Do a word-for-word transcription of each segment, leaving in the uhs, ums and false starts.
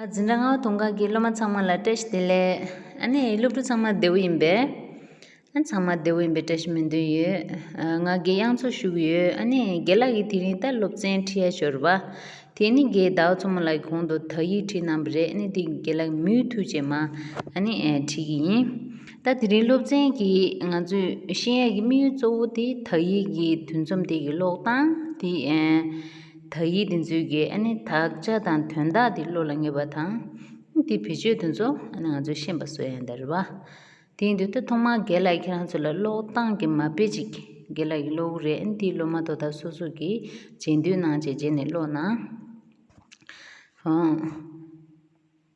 འཛིན་གྲྭ་ལྔ་པ་དོན་ཁང་གི་སློབ་མ་ཚང་མ་ལ་བཀྲ་ཤིས་བདེ་ལེགས། ཨ་ནི་སློབ་ཕྲུག་ཚང་མ་བདེ་པོ་ཡིན་པས། ཨ་ཚང་མ་བདེ་པོ་ཡིན་པའི་བཀྲ་ཤིས་སྨོན་འདུན་ཡོད། ཨ་ང་རྒན་དབྱངས་མཚོ་ཞུ་གི་ཡོད། ཨ་ནི་རྒན་ལགས་ཀྱིས་དེ་རིང་ད་སློབ་ཚན་ཁྲིད་ཡ་ཤོར་བ། དེ་ནི་རྒན་ཟླ་བ་མཚོ་མོ་ལགས་ཀྱིས་གོང་དུ་དག་ཡིག་ཁྲིད་གནང་བ་རེད། ཨ་ནི་དེ་རྒན་ལགས་མུ་མཐུད་བྱས་མ་ཨ་ནི་ཨེ་ཁྲིད་ཀྱི་ཡིན། ད་དེ་རིང་སློབ་ཚན་གྱི་ང་ཚོས་ཤེས་ཡ་གི་དམིགས་ཡུལ་གཙོ་བོ་དེ་དག་ཡིག་གི་དུས་མཚམས་དེ་གི་ཀློག་སྟངས་དེ་ཨེ་དག་ཡིག་དེ་ཚོའི་གི་ཨ་ནི་དག་ཆ་དང་དོན་དག་དེ་བློ་ལ་ངེས་པ་དང་། དེ་བེད་སྤྱོད་དེ་ཚོ་ཨ་ནི་ང་ཚོས་ཤེས་པ་བཟོ་ཡ་ཡིན་ད་རེད་བ། དེ་ཡིན་དུས་ད་ཐོག་མར་རྒན་ལགས་ཁྱེད་རང་ཚོ་ལ་ཀློག་སྟངས་ཀྱི་མ་དཔེ་ཅིག་རྒན་ལགས་ཀྱིས་ཀློག་གི་རེད། ཨ་ནི་དེའི་སློབ་མ་དོ་བདག་སོ་སོ་གིས་རྗེས་ཟློས་གནང་བྱས་རྗེས་ནས་ཀློག་གནང་། ཨང་།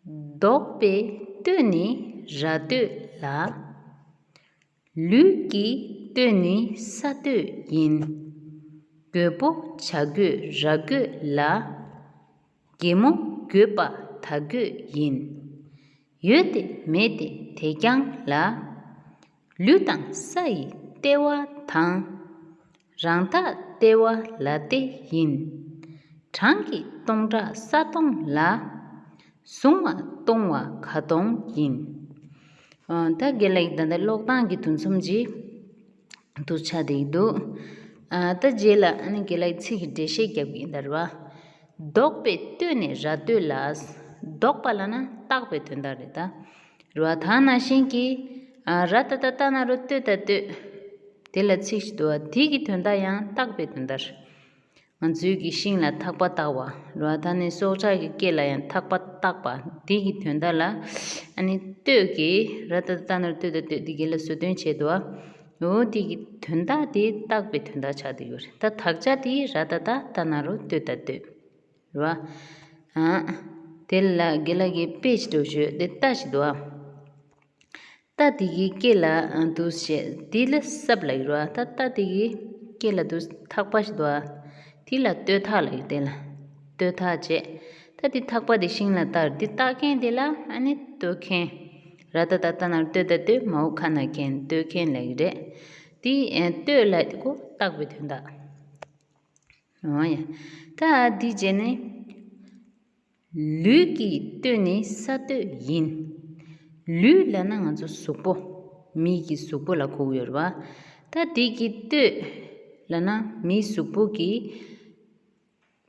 ལྡོག་པས་ལྟོས་ནི་ར་ལྟོས་ལ། ལུས་ཀྱིས་ལྟོས་ནི་ས་ལྟོས་ཡིན། རྒོད་པོ་བྱ་རྒོད་ར་རྒོད་ལ། རྒན་མོ་རྒོད་པ་ད་རྒོད་ཡིན། ཡོད་དེ་མེད་དེ་དེ་རྐྱང་ལ། ལུས་དང་ས་ཡི་ལྟེ་བ་དང་། རང་ཐག་ལྟེ་བ་ལ་ལྟོས་ཡིན། གྲངས་ཀྱི་སྟོང་ཕྲག་ས་སྟོང་ལ། གཟུང་བ་སྟོང་བ་ག་སྟོང་ཡིན། ཨ་ད་རྒན་ལགས་ཀྱིས་ད་ལྟ་ཀློག་སྟངས་ཀྱི་དུས་མཚམས་ཀྱི་དུ་ཆ་དེ་འདུག་ཨ་ད་རྗེས་ལ་ཨ་ནི་རྒན་ལགས་ཚིག་གི་འགྲེལ་བཤད་རྒྱབ་ཀྱི་ཡིན་ད་རེད་བ། ལྡོག་པས་ལྟོས་ནས་ར་ལྟོས་ལ། ལྡོག་པ་ལབ་ན་བཏགས་པའི་དོན་དག་རེད་ད། རེད་བ། ད་ནང་བཞིན་གྱི་ཨ་ར་ཏ་ཏ་ཏ་ན་རོ་ལྟོས་ད་ལྟོས། དེ་ལ་ཚིག་ཞིག་འདུག་བ། དེ་གི་དོན་དག་ཡང་བཏགས་པའི་དོན་དག་རེད། ང་ཚོའི་གི་ཤིང་ལ་ཐག་པ་བཏགས་པ་རེད་བ། ད་ནི་སྲོག་ཆགས་ཀྱི་སྐེ་ལ་ཡང་ཐག་པ་བཏགས་པ་དེ་གི་དོན་དག་ལ་ཨ་ནི་ལྟོས་ཀྱི་ར་ཏ་ཏ་ཏ་ན་རོ་ལྟོས་ད་ལྟོས་དེ་གི་ལ་བཟོ་དོན་བྱས་འདུག་བ། འོ་དེ་གི་དོན་དག་དེ་བཏགས་པའི་དོན་དག་ཆགས་བསྡད་ཡོད་རེད། ད་དག་ཆ་དེ་ར་ཏ་ཏ་ཏ་ན་རོ་ལྟོས་ད་ལྟོས། རེད་བ། ཨ། དེ་ལ་རྒན་ལགས་ཀྱིས་དཔེ་ཞིག་འགྲོ་ཞུས་དེ་རྟ་ཞིག་འདུག་ཨ། རྟ་དེ་གི་སྐེ་ལ་ཨ་འདུག་བྱས་དེ་ལ་སྲབ་ལབ་ཀྱི་རེད་བ། ད་རྟ་དེ་གི་སྐེ་ལ་འདུག་ཐག་པ་ཞིག་འདུག་ཨ། དེ་ལ་ལྟོས་ཐག་ལབ་ཀྱི་དེ་ལ། ལྟོས་ཐག་བྱས། ད་དེ་ཐག་པ་དེ་ཤིང་ལ་བཏགས་དེ་བཏགས་མཁན་དེ་ལ་ཨ་ནི་ལྟོས་མཁན། ར་ཏ་ཏ་ཏ་ན་རོ་ལྟོས་ད་ལྟོས། མའོ་ཁ་ན་མཁན་ལྟོས་མཁན་ལབ་ཀྱི་རེད། དེ་ཨ་ལྟོས་ལབ་དེ་ཀོ་བཏགས་པའི་དོན་དག་འོ་ཡ། ད་འདི་བྱས་ནས། ལུས་ཀྱིས་ལྟོས་ནི་ས་ལྟོས་ཡིན། ལུས་ལབ་ན་ང་ཚོ་གཟུགས་པོ། མི་གི་གཟུགས་པོ་ལ་གོ་གི་ཡོད་རེད་བ། ད་དེ་གི་ལྟོས་ལབ་ན་མིའི་གཟུགས་པོ་གི།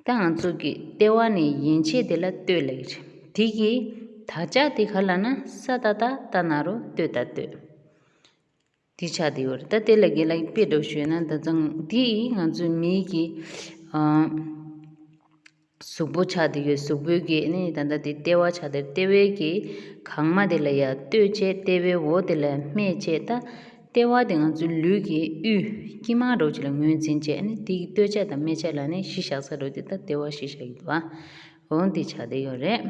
ད་ང་ཚོ་གི་ལྟེ་བ་ནས་ཡན་ཆད་དེ་ལ་ལྟོས་ལབ་ཀྱི་རེད། དེ་གི་དག་ཆ་དེ་ག་ལབ་ན་ས་ཏ་ཏ་ཏ་ན་རོ་ལྟོས་ད་ལྟོས། དེ་ཆགས་བསྡད་ཡོད་རེད། ད་དེ་ལ་རྒན་ལགས་ཀྱིས་དཔེ་འདྲ་ཞུས་ན་ད་ཙང་དེ་ང་ཚོའི་མིའི་གི་ཨ་གཟུགས་པོ་ཆགས་བསྡད་ཡོད། གཟུགས་པོའི་གི་ནི་ད་ལྟ་དེ་ལྟེ་བ་ཆགས་བསྡད། ལྟེ་བའི་གི་གང་མ་དེ་ལ་ཡ་ལྟོས་བྱས། ལྟེ་བའི་འོག་དེ་ལ་སྨད་བྱས། ད་ལྟེ་བ་དེ་ང་ཚོའི་ལུས་ཀྱི་དབུས་དཀྱིལ་མ་འདྲ་བོ་ཅིག་ལ་ངོས་འཛིན་བྱས། ནི་དེ་གི་ལྟོས་ཆ་དང་སྨད་ཆ་ལ་ནི་གཞི་བཞག་ས་འདྲ་བོ་དེ་ད་ལྟེ་བ་གཞི་བཞག་གི་འདུག་ཨ། འོ་འདི་ཆགས་བསྡད་ཡོད་རེད།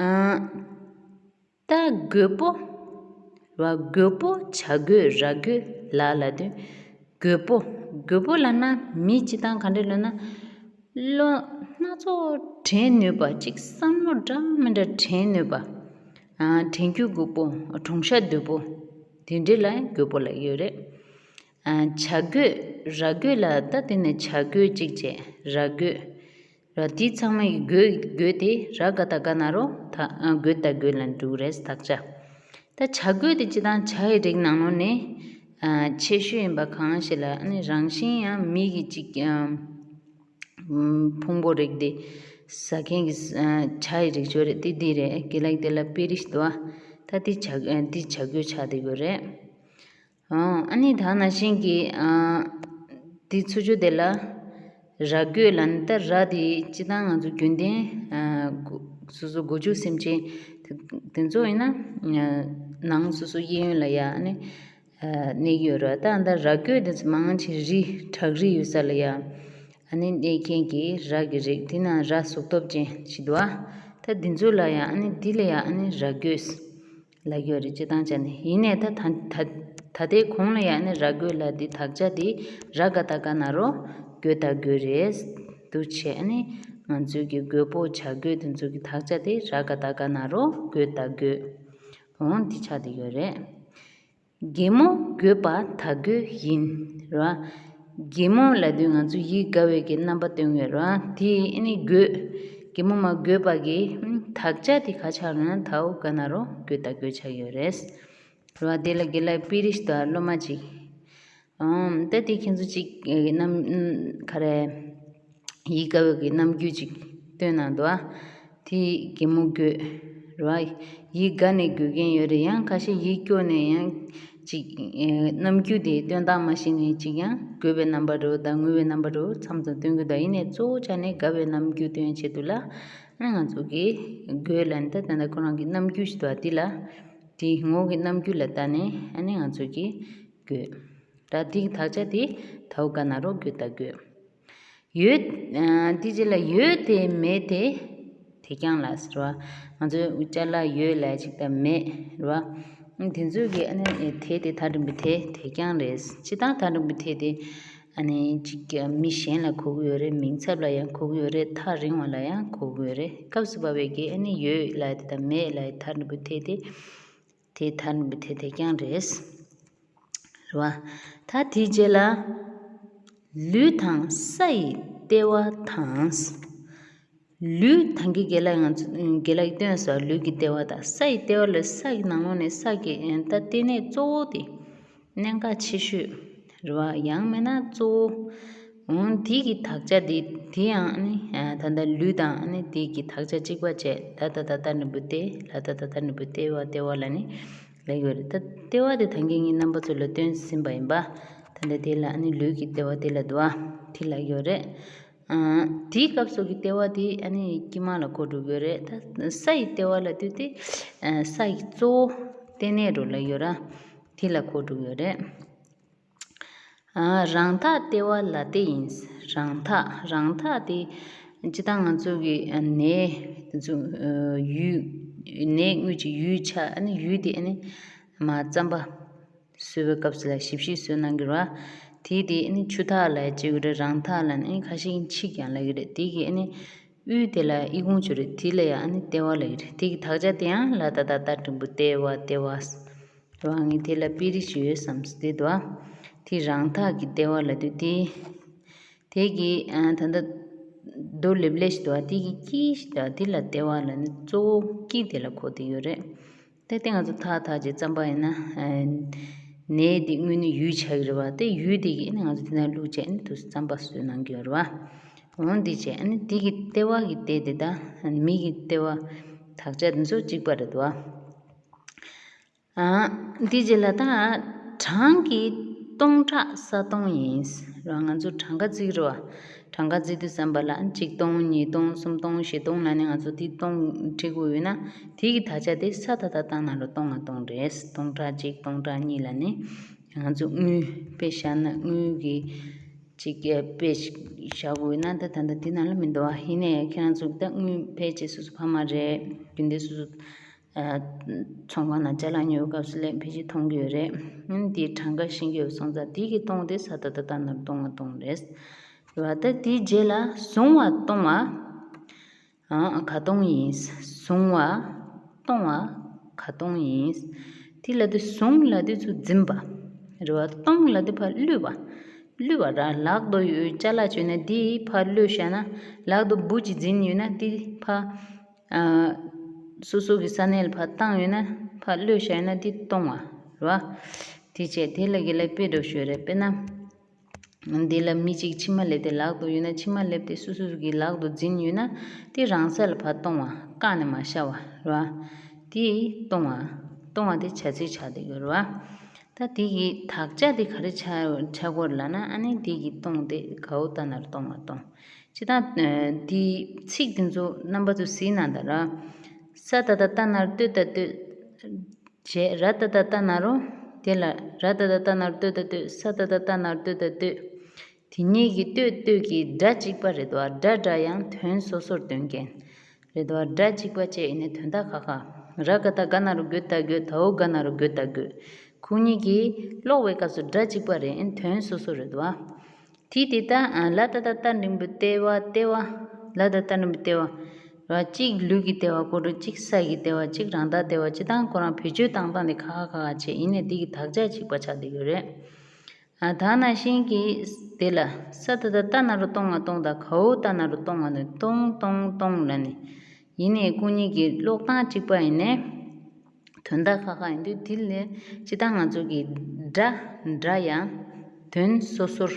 ཨ། ད་རྒོད་པོ། ར་རྒོད་པོ་བྱ་རྒོད་ར་རྒོད་ལ་ལབ་དུས། རྒོད་པོ། རྒོད་པོ་ལབ་ན་མི་སྤྱིར་བཏང་ག་འདྲ་ལབ་ན། བློ་སྣ་ཚོགས་དྲན་ནུས་པ་ཅིག་བསམ་བློ་འདྲ་མི་འདྲ་དྲན་ནུས་པ། ཨ། དྲན་རྒྱུ་རྒོད་པོ། གྲུང་ཤ་རྒོད་པོ། དེ་འདྲ་ལ་རྒོད་པོ་ལབ་ཡོད་རེད། ཨ། བྱ་རྒོད་ར་རྒོད་ལ་ད་དེ་ནས་བྱ་རྒོད་ཅིག་བྱས། ར་རྒོད། ར་དེ་ཚང་མ་ཡི་རྒོད་རྒོད་དེ་ར་ག་ད་ག་ན་རོ་ད་ཨ་རྒོད་ད་རྒོད་ལ་འགྲོ་གི་རེད་དག་ཆ། ད་བྱ་རྒོད་དེ་སྤྱིར་བཏང་བྱ་ཡི་རིགས་ནང་ལོགས་ནས་ཨ་ཆེ་ཤོས་ཡིན་པ་གང་ཞིག་ལ་ཨ་ནི་རང་བཞིན་ཡང་མི་གི་ཅིག་ཨ་ཕུང་པོ་རིགས་དེ་ཟ་མཁན་གྱི་ཨ་བྱ་ཡི་རིགས་ཅིག་རེད། དེ་འདི་རེད། རྒན་ལགས་དེ་ལ་དཔེ་རིས་འདུག་ཨ། ད་དེ་བྱ་ཨ་དེ་བྱ་རྒོད་ཆགས་བསྡད་ཡོད་རེད། ཨ་ནི་ད་ནང་བཞིན་གྱི་ཨ་དེ་ཚུ་ཆུ་དེ་ལ་ར་རྒོད་ལབ་ནི། ད་ར་དེ་སྤྱིར་བཏང་ང་ཚོ་རྒྱུན་ལྡན་ཨ་སོ་སོ་སྒོ་ཕྱུགས་སེམས་ཅན་དེ་དེ་ཚོ་ཡིན་ན་ཨ་ནང་སོ་སོ་གཡས་གཡོན་ལ་ཡ་ཨ་ནི་ཨ་གནས་ཀྱི་ཡོད་རེད། ད་ད་ར་རྒོད་དེ་ཚོ་མང་ཆེ་རི་བྲག་རི་ཡོད་ས་ལ་ཡ་ཨ་ནི་གནས་མཁན་གྱི་ར་གི་རིགས། དེ་ན་ར་གཟུགས་སྟོབས་ཅན་ཞིག་འདུག་ཨ། ད་དེ་ཚོ་ལ་ཡ་ཨ་ནི་དེ་ལ་ཡ་ཨ་ནི་ར་རྒོད་ལབ་ཡོད་རེད། སྤྱིར་བཏང་ཆ་ནས། ཡིན་ནའི་ད་ད་ད་ད་ལྟའི་གོང་ལ་ཡ་ནི་ར་རྒོད་ལ་འདི་དག་ཆ་འདི་ར་ག་ད་ག་ན་རོ་རྒོད་ད་རྒོད་རེད། འདུག་བྱས་ནི་ང་ཚོའི་གི་རྒོད་པོ་བྱ་རྒོད་དེ་ཚོ་གི་དག་ཆ་དེ་ར་ག་ད་ག་ན་རོ་རྒོད་ད་རྒོད། འོང་འདི་ཆགས་བསྡད་ཡོད་རེད། རྒན་མོ་རྒོད་པ་ད་རྒོད་ཡིན། ར། རྒན་མོ་ལབ་དུས་ང་ཚོ་ཡིད་དགའ་བའི་གི་རྣམ་པ་སྟོན་ཡོད་ར། དེ་ཨ་ནི་རྒོད། གི་མུ་མ་དགོད་པ་གི་དག་ཆ་དེ་ག་ཆགས་རེད་ན་དའོ་ག་ན་རོ་དགོད་ད་དགོད་ཆགས་ཡོད་རེད། རེད་བ། དེ་ལ་དགེ་ལགས་པི་རིཤ་དང་སློབ་མ་ཅིག་ཨམ། ད་དེ་ཁྱེད་ཚོ་ཅིག་ཨེ་རྣམ་ག་རེ། ཡིད་དགའ་བའི་གི་རྣམ་འགྱུར་ཅིག་སྟོན་གནང་འདུག་ཨ། དེ་གད་མོ་དགོད། རེད་བ། ཡིད་དགའ་ནས་དགོད་མཁན་ཡོད་རེད། ཡང་ཁ་ཤས་ཡིད་སྐྱོ་ནས་ཡང་ཅིག་ཨེ་རྣམ་འགྱུར་དེ་སྟོན་སྟངས་མ་ཤེས་ནས་ཅིག་ཡང་དགོད་པའི་རྣམ་པ་རེད་བ་དང་ངུ་བའི་རྣམ་པ་རེད་བ་མཚམས་མཚམས་སྟོན་གི་འདུག་ཡིན་ནའི་གཙོ་བོ་ཆ་ནས་དགའ་བའི་རྣམ་འགྱུར་སྟོན་ཆེད་དུ་ལ་ཨ་ནི་ང་ཚོ་གི་དགོད་ལ་ནི་ད་ད་ལྟ་ཁོ་རང་གི་རྣམ་འགྱུར་ཞིག་འདུག་ཨ། དེ་ལ་དེ་ངོ་གི་རྣམ་འགྱུར་ལ་ལྟ་ནས་ཨ་ནི་ང་ཚོ་གི་དགོད། ད་འདི་གི་དག་ཆ་དེ་དའོ་ག་ན་རོ་དགོད་ད་དགོད། ཡོད། ཨ། དེ་རྗེས་ལ་ཡོད་དེ་མེད་དེ་དེ་རྐྱང་ལ་ཟེར་བ། ང་ཚོའི་ཅ་ལག་ཡོད་ལ་ཅིག་དང་མེད་རེད་བ། དེ་ཚོའི་གི་ཨ་ནི་དེ་དེ་ཐག་རིང་པོའི་དེ་དེ་རྐྱང་རེད། སྤྱིར་བཏང་ཐག་རིང་པོའི་དེ་དེ་ཨ་ནི་ཅིག་མི་གཞན་ལ་གོ་གི་ཡོད་རེད། མིང་ཚབ་ལ་ཡང་གོ་གི་ཡོད་རེད། ཐག་རིང་བ་ལ་ཡང་གོ་གི་ཡོད་རེད། སྐབས་སུ་བབས་པའི་གི་ཨ་ནི་ཡོད་ལ་དེ་དང་མེད་ལ་ཐག་རིང་པོའི་དེ་དེ། དེ་ཐར་འབུ་དེ་དེ་རྐྱང་རེད། རེད་བ། ད་དེའི་རྗེས་ལ། ལུས་དང་ས་ཡི་ལྟེ་བ་དང་། ལུས་དང་གི་དགེ་ལགས་ང་ཚོ་དགེ་ལགས་ཀྱིས་སྟོན་སོགས་ལུས་ཀྱི་ལྟེ་བ་དང་ས་ཡི་ལྟེ་བ་ལ་ས་ཡི་ནང་ལོགས་ནས་ས་གི་ད་ལྟེ་གནས་གཙོ་བོ་དེ། གནད་འགག་ཆེ་ཤོས་རེད་བ། ཡང་མིན་ན་གཙོ་བོ། འོང་དེ་གི་དག་ཆ་དེ་དེ་ཡང་ནི་ད་ལྟ་ལུས་དང་ནི་དེ་གི་དག་ཆ་གཅིག་པ་བྱས་ལ་ད་ད་ད་ནི་བུ་སྟེ་ལ་ད་ད་ད་ནི་བུ་སྟེ་བ་སྟེ་བ་ལ་ནི་ལ་ཡོད་རེད། ད་སྟེ་བ་དེ་ད་གིན་ངའི་རྣམ་པ་ཚོ་ལ་སྟོན་ཟིན་པ་ཡིན་པ། ད་ལྟ་དེ་ལ་ནི་ལུས་ཀྱི་ལྟེ་བ་དེ་ལ་འདུ་བ་དེ་ལ་ཡོད་རེད། དེའི་སྐབས་སུ་གི་ལྟེ་བ་དེ་ནི་དཀྱིལ་མ་ལ་གོ་འགྲོ་གི་ཡོད་རེད། ད་ས་ཡི་ལྟེ་བ་ལ་དུས་དེ་ས་ཡི་གཙོ་བོ་ལྟེ་གནས་རུ་ལ་ཡོད་ར། དེ་ལ་གོ་འགྲོ་གི་ཡོད་རེད། རང་འཐག་ལྟེ་བ་ལ་ལྟེ་ཡིན། རང་འཐག་རང་འཐག་དེ་སྤྱིར་བཏང་ང་ཚོ་གི་ནས་དེ་ཚོ་ཡུལ་ནས་དངུལ་གྱི་ཡུལ་ཆ་ཨ་ནི་ཡུལ་དེ་ཨ་ནི་མ་རྩམ་པ་བཟོ་བའི་སྐབས་སུ་ལ་ཞིབ་ཞིབ་བཟོས་གནང་གི་རེད་བ། དེ་དེ་ཨ་ནི་ཆུ་འཐག་ལ་བྱེད་གི་རེད། རང་འཐག་ལ་ནི་ཁ་ཤས་ཆིག་ཀྱང་ལ་གི་རེད། དེ་གི་ཨ་ནི་དབུས་དེ་ལ་ཨི་ཁུང་ཆུ་རེད། དེ་ལ་ཡང་ཨ་ནི་ལྟེ་བ་ལ་གི་རེད། དེ་གི་དག་ཆ་དེ་ཡང་ལ་ད་ད་ད་འགྲེང་བུ་ལྟེ་བ་ལྟེ་བ། རང་ངི་དེ་ལ་པི་རི་ཞིག་ཡོད་བསམ་སྟེ་འདུག་ཨ། དེ་རང་འཐག་གི་ལྟེ་བ་ལ་དུས་དེ། དེ་གི་ཨ་ད་ལྟ་རྡོ་ལེབ་ལེ་ཞིག་འདུག་ཨ། དེ་གི་དཀྱིལ་ཞིག་འདུག་ཨ། དེ་ལ་ལྟེ་བ་ལ་ནི་གཙོ་བོ་དཀྱིལ་དེ་ལ་གོ་དེ་ཡོད་རེད། དེ་སྟེང་ང་ཚོ་ཐག་ཐག་ཅིག་རྩམ་པ་ཡིན་ན་ནས་དེ་དངོས་གནས་ཡུལ་ཆགས་ཀྱི་རེད་བ། དེ་ཡུལ་དེ་གི་ནི་ང་ཚོ་དེ་ན་བླུགས་བྱས་ནི་དུ་རྩམ་པ་བཟོས་གནང་གི་ཡོད་རེད་བ། འོང་དེ་བྱས་ནི་དེ་གི་ལྟེ་བ་གི་ལྟེ་དེ་དང་མི་གི་ལྟེ་བ་དག་ཆ་དེ་ཚོ་གཅིག་པ་རེད་འདུག་ཨ། ཨ། འདི་རྗེས་ལ་ད་གྲངས་ཀྱི་སྟོང་ཕྲག་ས་སྟོང་ཡིན། རང་ང་ཚོ་གྲངས་ཀ་བརྩི་གི་རེད་བ། གྲངས་ཀ་བརྩི་དུས་ཙམ་པ་ལ་གཅིག་སྟོང་གཉིས་སྟོང་གསུམ་སྟོང་བཞི་སྟོང་ལ་ནི་ང་ཚོ་འདི་སྟོང་བྲི་དགོས་ཡོད་ན་དེ་གི་དག་ཆ་དེ་ས་ད་ད་བཏང་ན་རུ་སྟོང་ང་སྟོང་རེད། སྟོང་ཕྲག་གཅིག་སྟོང་ཕྲག་གཉིས་ལ་ནི་ང་ཚོ་དངུལ་དཔེ་བཞག་ན་དངུལ་གི་གཅིག་དཔེ་བཞག་དགོས་ཡོད་ན་ད་ད་ད་འདི་ནང་ལ་མི་འདུག་བ། ཡིན་ནའི་ཁྱེད་རང་ཚོ་ད་དངུལ་ཕལ་ཆེར་སོ་སོ་ཕ་མ་རེད། རྒྱུན་ལྡན་སོ་སོ། ཚོང་ཁང་ནང་ཅ་ལག་ཉོ་བའི་སྐབས་སུ་ལས་ཕལ་ཆེར་མཐོང་གི་ཡོད་རེད། ཨ་ནི་དེའི་གྲངས་ཀ་ཤེས་ཀྱི་ཡོད་སོང་ཙང་དེ་གི་སྟོང་དེ་ས་ད་ད་ད་ནོར་སྟོང་བ་སྟོང་རེད། རེད་བ། ད་དེའི་རྗེས་ལ་བཟུང་བ་གཏོང་བ། ཨང་ག་གཏོང་ཡིན། བཟུང་བ་གཏོང་བ་ག་གཏོང་ཡིན། དེ་ལ་དེ་བཟུང་ལ་དེ་ཚུར་འཛིན་པ། རེད་བ། གཏོང་ལ་དེ་ཕར་གློད་པ། གློད་པ་ར་ལག་ཏུ་ཡོད་ཅ་ལག་བྱོས་ན་དེ་ཕར་གློད་བཞག་ན་ལག་ཏུ་འབུ་ཅིག་འཛིན་ཡོད་ན་དེ་ཕར། སོ་སོ་གི་ས་གནས་ལ་ཕར་བཏང་ཡོད་ན་ཕར་གློད་བཞག་ཡོད་ན་དེ་གཏོང་བ་རེད་བ། དེ་བྱས་དེ་ལ་གི་ལ་དཔེ་འགྲོ་ཤོད་རེད། དཔེར་ན། འདི་ལ་མི་གཅིག་མཆིལ་མ་ལེབ་དེ་ལག་ཏུ་ཡོད་ན་མཆིལ་མ་ལེབ་དེ་སོ་སོ་གི་ལག་ཏུ་འཛིན་ཡོད་ན་དེ་རང་ས་ལ་ཕར་གཏོང་བ། བཀག་ནས་མ་བཞག་པ་རེད་བ། དེ་གཏོང་བ། གཏོང་བ་དེ་བྱ་ཚིག་ཆགས་བསྡད་ཡོད་རེད་བ། ད་དེ་གི་དག་ཆ་དེ་ག་རེ་ཆགས་ཆགས་དགོས་རེད་ལབ་ན་ཨ་ནི་དེ་གི་གཏོང་དེ་གའོ་ད་ནར་གཏོང་བ་གཏོང་། ཅི་ད། དེ་ཚིག་དེ་ཚོ་རྣམ་པ་ཚོ་གཟིགས་གནང་དང་ར། ས་ད་ད་ལྟ་ནར་ལྟོས་ད་ལྟོས། བྱས་ར་ད་ད་ལྟ་ན་རོ། དེ་ལ་ར་ད་ད་ལྟ་ནར་ལྟོས་ད་ལྟོས། ས་ད་ད་ལྟ་ནར་ལྟོས་ད་ལྟོས། དེ་གཉིས་ཀྱི་ལྟོས་ལྟོས་ཀྱི་སྒྲ་གཅིག་པ་རེད་དོ། སྒྲ་འདྲ་ཡང་དོན་སོ་སོར་སྟོན་མཁན་རེད་དོ། སྒྲ་གཅིག་པ་བཅས་ཡིན་ནའི་དོན་དག་ཁ་ཁ། ར་ག་ད་ག་ན་རོ་གོ་ད་གོ། ད་འོ་ག་ན་རོ་གོ་ད་གོ། ཁོ་གཉིས་ཀྱིས་ཀློག་པའི་སྐབས་སུ་སྒྲ་གཅིག་པ་རེད། ཨེ་དོན་སོ་སོ་རེད་དོ། དེ་དེ་ལྟ་ལ་ད་ད་ལྟ་འགྲེང་བུ་ལྟེ་བ་ལྟེ་བ། ལ་ད་ལྟ་འགྲེང་བུ་ལྟེ་བ། ར་གཅིག་ལུས་ཀྱི་ལྟེ་བ་གོ་འགྲོ། གཅིག་ས་ཀྱི་ལྟེ་བ། གཅིག་རང་ལྟ་ལྟེ་བ། སྤྱིར་བཏང་ཁོ་རང་བེད་སྤྱོད་བཏང་སྟངས་དེ་ཁ་ཁ་ཁ་ཁ་བྱས་ཡིན་ནའི་དེ་གི་དག་ཆ་གཅིག་པ་ཆགས་བསྡད་ཡོད་རེད། ཨ་ད་ནང་བཞིན་གྱི་དེ་ལ་ས་ད་ད་ཏ་ན་རོ་ཏོ་ང་ཏོང་དང་གའོ་ཏ་ན་རོ་ཏོ་ང་ནི་ཏོང་ཏོང་ཏོང་ལ་ནི། ཡིན་ནའི་སྐུ་ཉིད་ཀྱི་ཀློག་སྟངས་གཅིག་པ་ཡིན་ནའི། དོན་དག་ཁ་ཁ་ཡིན་དུས་དེ་ལས་ཅི་ལྟར་ང་ཚོ་གི་སྒྲ་སྒྲ་ཡང་དོན་སོ་སོར་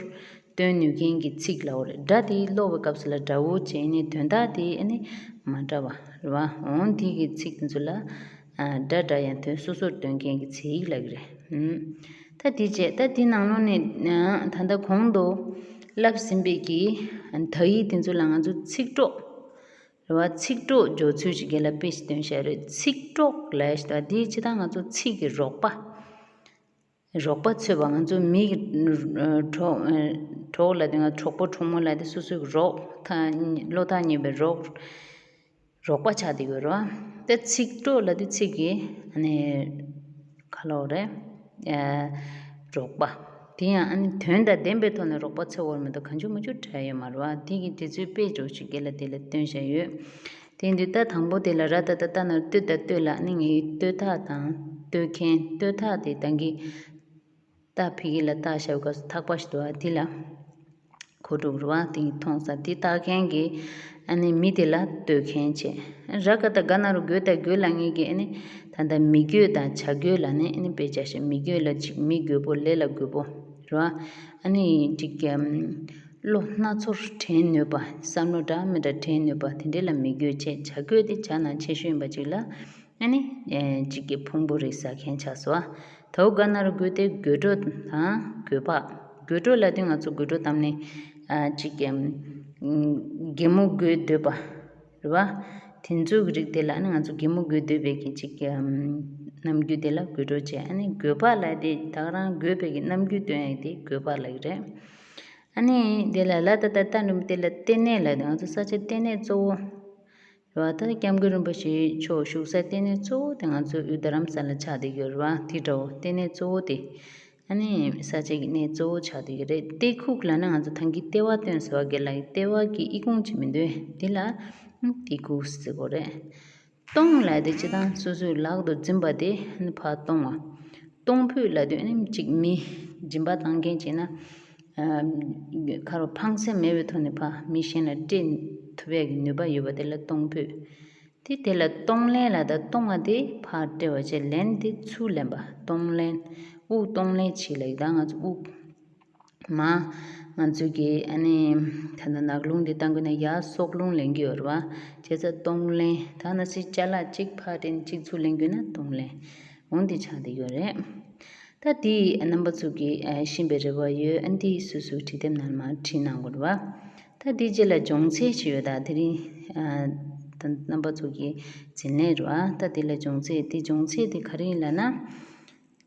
སྟོན་ནུས་མཁན་གྱི་ཚིག་ལ་འོ་རེད། སྒྲ་དེ་ཀློག་པའི་སྐབས་སུ་ལ་འདྲ་བོ་བྱས་ནས་དོན་དག་དེ་ཨ་ནི་མ་འདྲ་བ་རེད་བ། འོང་དེ་གི་ཚིག་དེ་ཚོ་ལ་ཨ་སྒྲ་སྒྲ་ཡང་དོན་སོ་སོར་སྟོན་མཁན་གྱི་ཚིག་ལབ་ཀྱི་རེད། ཨུམ། ད་དེ་བྱས་ད་དེ་ནང་ལོགས་ནས་ཨ་ད་ལྟ་གོང་དུ་བསླབས་ཟིན་པའི་གི་དག་ཡིག་དེ་ཚོ་ལ་ང་ཚོ་ཚིག་གྲོགས། རེད་བ། ཚིག་གྲོགས་སྦྱོར་ཚུལ་གྱི་སྒང་ལ་དཔེ་ཞིག་སྟོན་བཞག་རེད། ཚིག་གྲོགས་ལབ་ཞིག་དང་དེའི་ཕྱི་དང་ང་ཚོ་ཚིག་གི་རོགས་པ། རོགས་པ་འཚོལ་བ། ང་ཚོ་མི་གི་གྲོགས་གྲོགས་ལབ་དུས་ང་གྲོགས་པོ་གྲོགས་མོ་ལབ་དུས་སོ་སོའི་རོགས་ཐག་བློ་ཐག་ཉེ་བའི་རོགས་རོགས་པ་ཆགས་བསྡད་ཡོད་རེད་བ། དེ་ཚིག་གྲོགས་ལབ་དུས་ཚིག་གི་ཨ་ནི་ག་ལབ་དགོས་རེད། ཨ་རོགས་པ། དེ་ཡང་ཨ་ནི་དོན་དང་ལྡན་པའི་ཐོག་ནས་རོགས་པ་འཚོལ་བ་མ་གཏོགས་གང་བྱུང་མང་བྱུང་འབྲི་ཡ་ཡོད་མ་རེད་བ། དེ་གི་འབྲི་ཚུལ་དཔེ་འཇོག་ཅིག་སྒང་ལ་དེ་ལ་སྟོན་བཞག་ཡོད། དེ་ཡིན་དུས་ད་དང་པོ་དེ་ལ་ར་ཏ་ཏ་ཏ་ན་རོ་ཏོ་ད་ལྟོས་ལ་ཨ་ནི་ངའི་ལྟོས་ཐག་དང་ལྟོས་མཁན། ལྟོས་ཐག་དེ་ད་གིན་ཏ་ཕ་གི་ལ་ཏ་ཞབས་ཀྱུ་ཐག་པ་ཞིག་འདུག་བ། དེ་ལ་གོ་དྲུག་རེད་བ། དེ་མཐོང་ས་དེ་ལྟ་མཁན་གྱི་ཨ་ནི་མི་དེ་ལ་ལྟོས་མཁན་བྱས། ར་ག་ཏ་ག་ན་རོ་དགོས་དང་དགོས་ལབ་མཁན་གྱི་ཨ་ནི་ད་ལྟ་མི་དགོས་དང་བྱ་དགོས་ལ་ནི་ཨ་ནི་དཔེ་བྱ་ཞིག་མི་དགོས་ལ་ཅིག་མི་དགོས་པོ་ལས་ལ་དགོས་པོ་རེད་བ། ཨ་ནི་ཅིག་གམ། བློ་སྣ་ཚོགས་དྲན་ནུས་པ། བསམ་བློ་འདྲ་མི་འདྲ་དྲན་ནུས་པ་དེ་འདྲ་ལ་མི་དགོས་བྱས། བྱ་དགོས་དེ་བྱ་ན་ཆེ་ཤོས་ཡིན་པ་ཅིག་ལ་ཨ་ནི་ཅིག་གི་ཕུང་པོ་རེད་ཟེར་མཁན་ཆགས་སོ། ད་ག་ན་རོ་དགོས་དེ་དགོད་བྲོ་དང་དགོད་པ། དགོད་བྲོ་ལབ་དུས་ང་ཚོ་དགོད་བྲོ་བཏང་ནས་ཨ་ཅིག་གི་གད་མོ་དགོད་འདོད་པ་རེད་བ། དེ་ཚོའི་རིགས་དེ་ལ་ཨ་ནི་ང་ཚོ་གད་མོ་དགོད་འདོད་པའི་གི་ཅིག་གི་རྣམ་འགྱུར་དེ་ལ་དགོད་བྲོ་བྱས། ཨ་ནི་དགོད་པ་ལབ་དེ་ད་ག་རང་དགོད་པའི་གི་རྣམ་འགྱུར་སྟོན་ཡག་དེ་དགོད་པ་ལབ་ཀྱི་རེད། ཨ་ནི་དེ་ལ་ལ་ཏ་ཏ་ཏ་འགྲེང་བུ་དེ་ལ་ལྟེ་གནས་ལབ་དེ་ང་ཚོ་ས་ཆ་ལྟེ་གནས་གཙོ་བོ་རེད་བ། ད་སྐྱབས་མགོན་རིན་པོ་ཆེ་མཆོག་བཞུགས་ས་ལྟེ་གནས་གཙོ་བོ་དེ་ང་ཚོ་དབུས་རྡ་རམ་ས་ལ་ཆགས་བསྡད་ཡོད་རེད་བ། དེ་འདྲ་བོ་ལྟེ་གནས་གཙོ་བོ་དེ་ཨ་ནི་ས་ཆ་གི་གནས་གཙོ་བོ་ཆགས་བསྡད་ཡོད་རེད། ལྟེ་ཁུག་ལབ་ན་ང་ཚོ་ད་གིན་ལྟེ་བ་སྟོན་ཟེར་བ་གི་ལ་ལྟེ་བ་གི་ཨི་ཁུང་ཅིག་མི་འདུག་དེ་ལ་ལྟེ་ཁུག་ཟེར་གོ་རེད། སྟོང་ལབ་དེ་སྤྱིར་བཏང་སོ་སོའི་ལག་ཏུ་འཛིན་པ་དེ་ནི་ཕར་གཏོང་བ། གཏོང་ཕོད་ལབ་དུས་ནི་གཅིག་མི་སྦྱིན་པ་བཏང་མཁན་བྱས་ན། ཁ་རོ་ཕངས་སེམས་མེད་པའི་ཐོག་ནས་ཕར་མི་གཞན་ལ་སྤྲད་ཐུབ་ཡག་གི་ནུས་པ་ཡོད་པ་དེ་ལ་གཏོང་ཕོད། དེ་དེ་ལ་གཏོང་ལེན་ལབ་ད་གཏོང་བ་དེ་ཕར་སྤྲད་པ་བྱས། ལེན་དེ་ཚུར་ལེན་པ། གཏོང་ལེན། དབུགས་གཏོང་ལེན་བྱེད་ལབ་ཡོད། ད་ང་ཚོ་དབུགས། མ། ང་ཚོ་གི་ཨ་ནི། ད་ལྟ་ནག་རླུང་འདི་བཏང་དགོས་ན་ཡར་སྲོག་རླུང་ལེན་གྱི་ཡོད་རེད་བ། བྱས་ཙང་གཏོང་ལེན། ད་ན་སི་ཅ་ལག་གཅིག་ཕར་དྲན་གཅིག་ཚུར་ལེན་དགོས་ན་གཏོང་ལེན། འོ་འདི་ཆགས་བསྡད་ཡོད་རེད། ད་དེ་རྣམ་པ་ཚོ་གི་ཨ་ཤེས་པའི་རེ་བ་ཡོད། ཨ་འདི་སུ་སུ་བྲིས་དེབ་ནང་མར་བྲིས་གནང་དགོས་རེད་བ། ད་དེ་རྗེས་ལ་སྦྱོང་ཚན་ཞིག་ཡོད། ད་དེ་རིང་ཨ་ད་རྣམ་པ་ཚོ་གི་འཛིན་ལན་རེད་བ། ད་དེ་ལ་སྦྱོང་ཚན་དེ་སྦྱོང་ཚན་དེ་ག་རེ་ཡིན་ལབ་ན།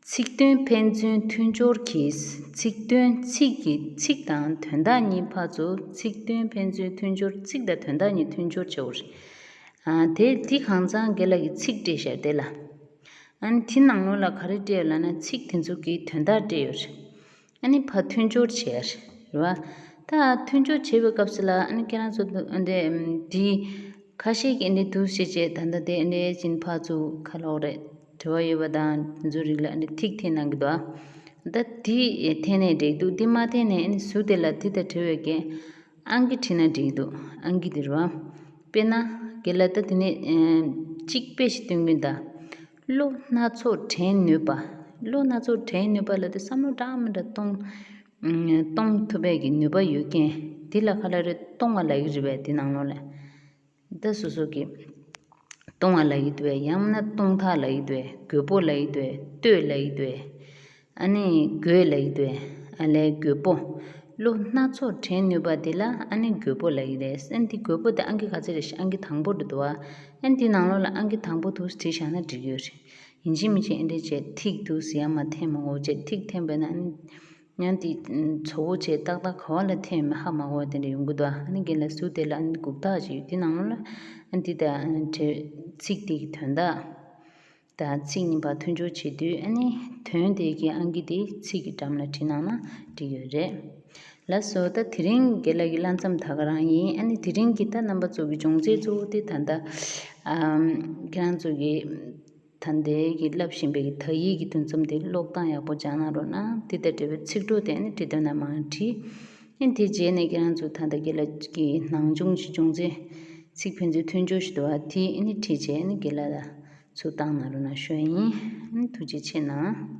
ཚིག་དོན་ཕན་ཚུན་མཐུན་སྦྱོར་གྱིས། ཚིག་དོན་ཚིག་གི་ཚིག་དང་དོན་དག་གཉིས་ཕར་ཚུར། ཚིག་དོན་ཕན་ཚུན་མཐུན་སྦྱོར། ཚིག་དང་དོན་དག་གཉིས་མཐུན་སྦྱོར་བྱེད་དགོས་རེད། ཨ་དེ་དེ་གང་ཚང་རྒན་ལགས་ཀྱིས་ཚིག་བྲིས་ཤག་དེ་ལ། ཨ་ནི་དེ་ནང་ལོགས་ལ་ག་རེ་བྲིས་ཡོད་ལབ་ན་ཚིག་དེ་ཚོ་གི་དོན་དག་བྲིས་ཡོད་རེད། ཨ་ནི་ཕར་མཐུན་སྦྱོར་བྱས་རེད་བ། ད་མཐུན་སྦྱོར་བྱེད་པའི་སྐབས་སུ་ལ་ཨ་ནི་ཁྱེད་རང་ཚོ་འདི་འདི་ཁ་ཤས་ཀྱིས་འདི་འདུག་ཟེར་བྱས་ད་ལྟ་དེ་འདི་ཅིན་ཕར་ཚུར་ག་ལབ་དགོས་རེད། དྲི་བ་ཡོད་པ་དང་དེ་ཚོའི་རིགས་ལ་འདི་ཐིག་འཐེན་གནང་གི་འདུག་ད་དེ་འཐེན་ནས་འགྲིག་འདུག་དེ་མ་འཐེན་ནས་ཨ་ནི་ཟུར་དེ་ལ་དེ་ལྟར་བྲིས་པའི་རྐྱེན་ཨང་ཀི་བྲིས་ན་འགྲིག་འདུག་ཨང་ཀི་དེ་རེད་བ། དཔེར་ན་རྒན་ལགས་ད་དེ་ནས་གཅིག་དཔེ་ཞིག་སྟོན་གི་ཡིན་ད། བློ་སྣ་ཚོགས་དྲན་ནུས་པ། བློ་སྣ་ཚོགས་དྲན་ནུས་པ་ལབ་དུས་བསམ་བློ་འདྲ་མི་འདྲ་གཏོང་། གཏོང་ཐུབ་པའི་གི་ནུས་པ་ཡོད་མཁན་དེ་ལ་ག་ལབ་རེད། གཏོང་བ་ལབ་ཀྱི་རེད་པས། དེ་ནང་ལོགས་ལ་ད་སོ་སོ་གི་གཏོང་བ་ལབ་ཀྱི་འདུག་པས། ཡང་ན་གཏོང་ཐག་ལབ་ཀྱི་འདུག་པས། རྒོད་པོ་ལབ་ཀྱི་འདུག་པས། ལྟོས་ལབ་ཀྱི་འདུག་པས། ཨ་ནི་རྒོད་ལབ་ཀྱི་འདུག་པས། ཨ་ལས་རྒོད་པོ། བློ་སྣ་ཚོགས་དྲན་ནུས་པ་དེ་ལ་ཨ་ནི་རྒོད་པོ་ལབ་ཀྱི་རེད། ཨ་ནི་དེ་རྒོད་པོ་དེ་ཨང་ཀི་ག་ཚོད་རེད། ཨང་ཀི་དང་པོ་འདྲ་འདུག་པ། ཨ་ནི་དེ་ནང་ལོགས་ལ་ཨང་ཀི་དང་པོ་དེ་བྲིས་བཞག་ན་འགྲིག་གི་ཡོད་རེད། ཡིན་གཅིག་མིན་གཅིག་ཨེ་འདྲས་བྱས་ཐིག་འདུག་ཟེར་ཡ་མ་འཐེན་མ་དགོས་བྱས། ཐིག་འཐེན་པས་ན་ཨ་ནི་ཡང་དེ་ཚོ་བོ་བྱས་ཏག་ཏག་ག་བ་ལ་འཐེན་མི་ཧ་མ་གོ་བ་དེ་འདྲ་ཡོང་གི་འདུག་ཨ་ནི་རྒན་ལགས་ཟུར་དེ་ལ་ཨ་ནི་གུག་རྟགས་ཅིག་ཡོད། དེ་ནང་ལོགས་ལ་ཨ་ནི་དེ་དང་ཨ་ནི་བྲིས་ཚིག་དེ་གི་དོན་དག་དང་ཚིག་གཉིས་བར་མཐུན་སྦྱོར་བྱེད་དུས་ཨ་ནི་དོན་དེ་གི་ཨང་ཀི་དེ་ཚིག་གི་འགྲམ་ལ་བྲིས་གནང་ན་འགྲིག་ཡོད་རེད། ལགས་སོ། ད་དེ་རིང་རྒན་ལགས་ཀྱི་བསླབ་མཚམས་ད་ག་རང་ཡིན། ཨ་ནི་དེ་རིང་གི་ད་རྣམ་པ་ཚོ་གི་སྦྱོང་ཚན་གཙོ་བོ་དེ་ད་ལྟ་ཨམ་ཁྱེད་རང་ཚོ་གི་ ད་ལྟའི་གི་བསླབ་བཞིན་པའི་གི་དག་ཡིག་གི་འདུ་འཛོམས་དེ་ཀློག་སྟངས་ཡག་པོ་སྦྱང་གནང་རོགས་གནང་། དེ་དང་འབྲེལ་བའི་ཚིག་གྲོགས་དེ་ནི་བྲིས་དོན་ན་མར་བྲིས། ཨ་ནི་དེ་རྗེས་ནས་ཁྱེད་རང་ཚོ་ད་ལྟ་རྒན་ལགས་ཀྱི་ནང་སྦྱོང་ཞིག་སྦྱོང་ཚེ་ཚིག་ཕན་ཚུན་མཐུན་སྦྱོར་ཞིག་འདུག་པ། དེ་ཨ་ནི་བྲིས་རྗེས་ཨ་ནི་རྒན་ལགས་ལ་ཚུར་བཏང་གནང་རོགས་གནང་ཞུ་ཡ་ཡིན། ཨ་ནི་ཐུགས་རྗེ་ཆེ་གནང་།